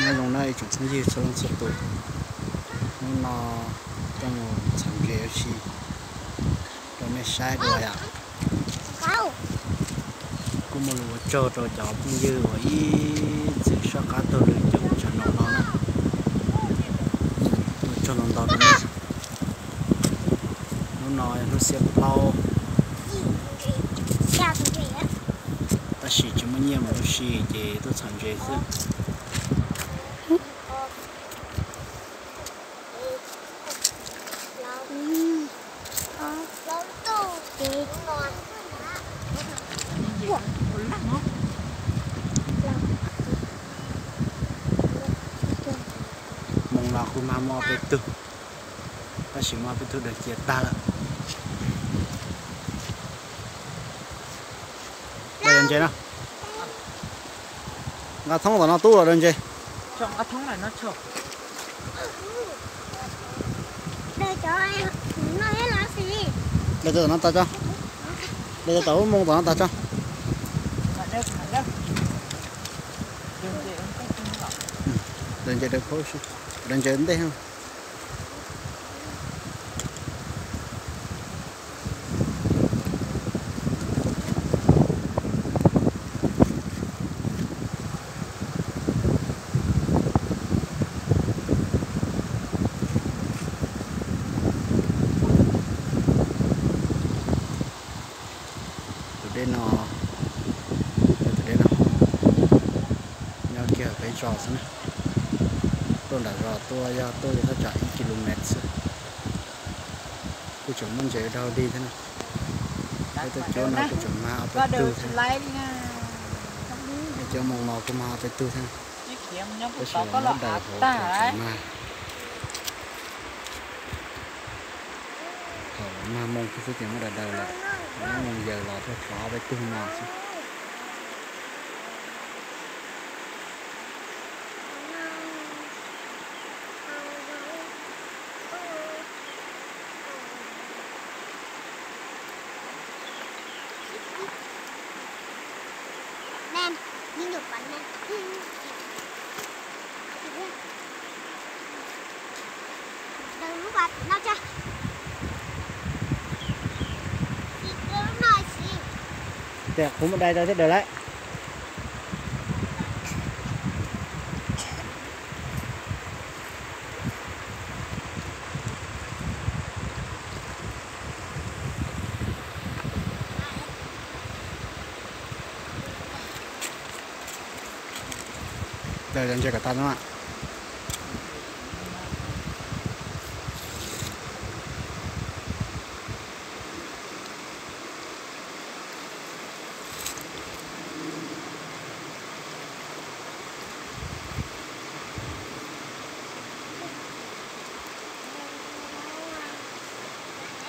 Nyob zoo na ib tsoom phooj ywg txhua leej txhua tus, hnub no tuaj mus txhom ntses ua si rau nej saib dua yom. Kuj muaj lus ua tsaug rau cov phooj ywg uas ib txwm soj qab taug lw caum channel no na. Ua tsaug ntau ntau rau nej. Hnub no yog hnub xiab plaub, tab sis tsis muaj nyiaj mus ua si ces tuaj txhom ntses xwb. Moos los kuj mag muaj ob peb tug, tab sis muaj ob peb tug daws cia tag lawm. Daws ntses no. Nqa thoob tom no tub los daws ntses. Daws tom no tas tso. Daws tom lub moos tom no tas tso. Daws ntses daws ntses ntej. Tus dej no, tus dej no nyob kiag peb zos xwb na. Tuaj nram zos tuaj yog tuaj thaj tsam ib ki lu mev xwb. Kuj tseem muaj ntses dau dig thiab na. Peb tuaj cuab no kuj tseem mag ob peb tug thiab. Peb cuab moos no kuj mag ob peb tug thiab. Tab sis los nyob daws hauv tseem mag. Thaum mag moos xwb ces muab daws daws lawm, nyob moos yaws los tuaj tshuav ob peb tug no xwb. Tias kuv mus dai rau thiab daws lawm. Daws ntses kom tas no.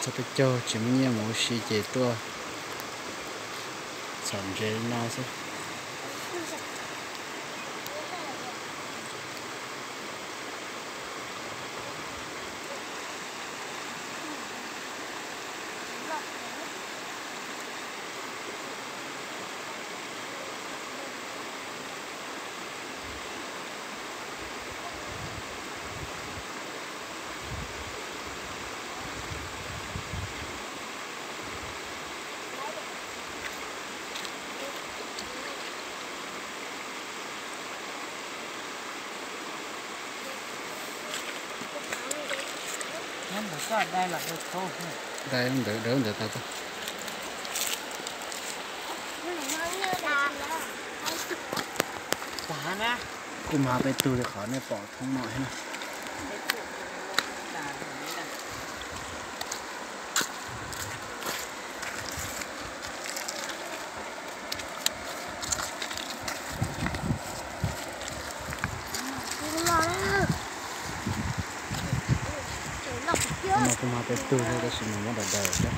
Txog peb caug tsis muaj nyiaj mus ua si ces tuaj txhom ntses li no xwb. Dai ntawd, dawb ntawd tas. Kuj mag peb tug li qhov nej pom thoob no thiab na. Kuj mag peb tug thiab tab sis mas muab daws daws thiab.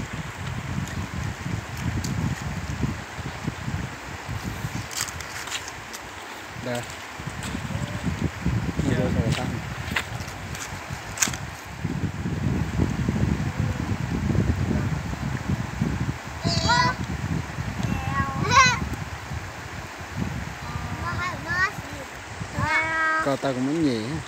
Rau tau kuv muab nyem.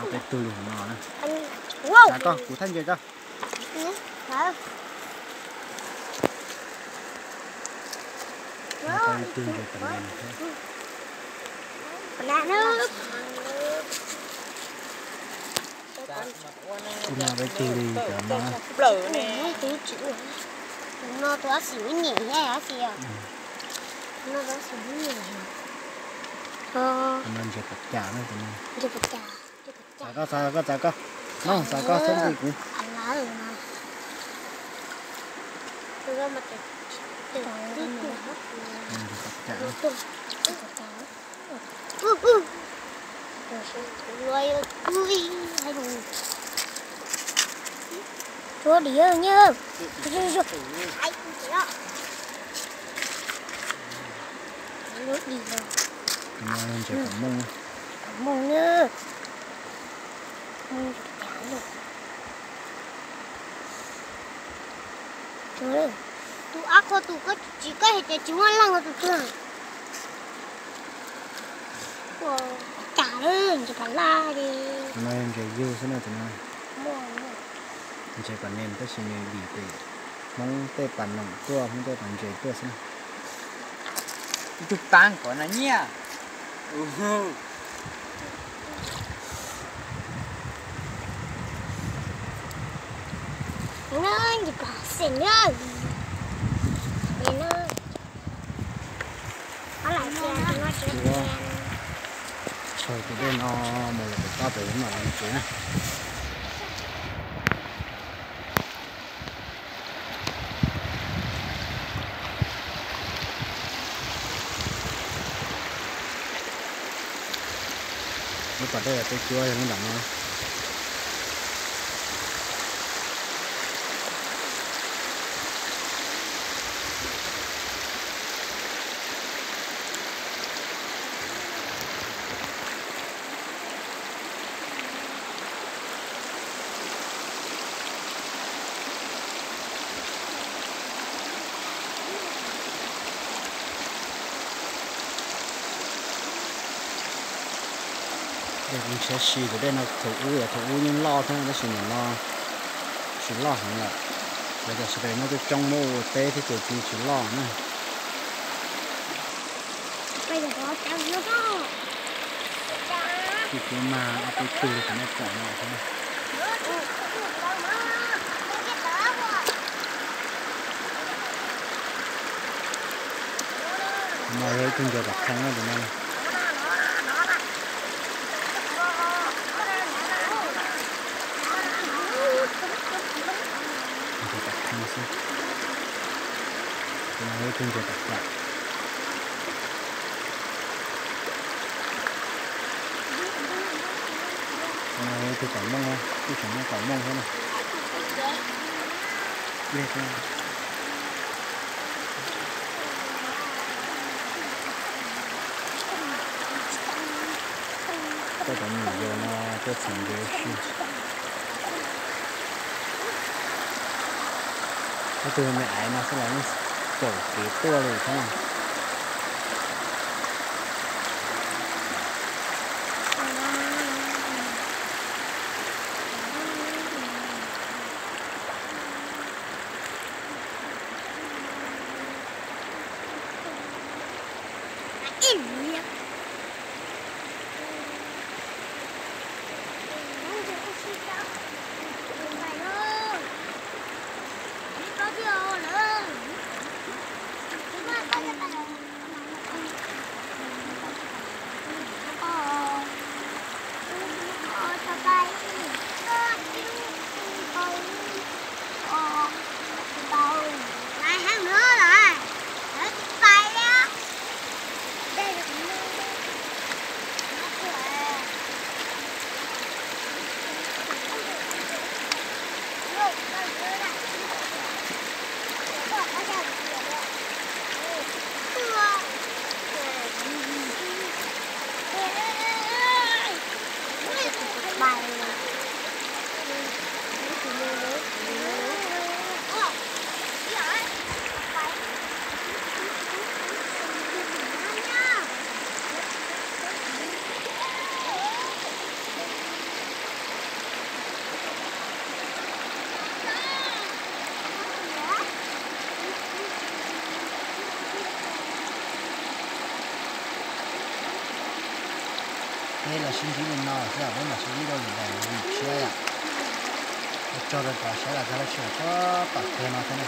Peb tug li hauv no na. Tsav koj, kuv thaij ntses koj. Peb tug ntses pam na. Ub no peb tug li cov no. Tus no tus ab xim nyem thiab ab xim. Tus no tus ab xim nyem. Tus no ntses pas cas na tus no. Txav koj, txav koj, txav koj. No txav koj xwb nti kuv. Ntses pas cas. Tshuav dim nyiaj. Ntses pam mooj. Pam mooj na. Tus ab qhua tus koj tsis koj hais tias tsis muaj leej tus twg. Ua cas lawm ntses pas laj li. Tus no ntses yug xwb na tus no. Ntses pas nees tab sis nws dim pem Hmoob tej pas noom tuaj, Hmoob tej pas ntses tuaj xwb na. Ib tug paab kom no nyiaj. Tsau tus dej no mus lawm pem toj pem mam los ntses na. Lub pas dej peb cuab yog lub nram no. Dej kuv nrhiav si tus dej no thaum ub, thaum ub yeej loj thiab tab sis nim no tsis loj heev lawm. Yog tias sawv daws nyob coob coob muab ua teb thiab ces tsis loj na. Kuv mag ob peb tug li qhov nej pom no thiab. No yog ib tug ntses pam khee na tus no. Ntses pam khee xwb. Tus no yog ib tug ntses pam pam. Ib tug pam mooj, ib tug pam mooj thiab na. Tej cov me nyuam yaus no tuaj txheem ntses ua si. Ib tug me aiv no xwb los yeej caum kev tuaj li thiab na. Peb los sib ntsib li no xwb, peb mam sib ntsib rau lwm daim video tshiab yom. Ua tsaug rau cov saib los txog lub sij hawm txog tom kawg no thiab na.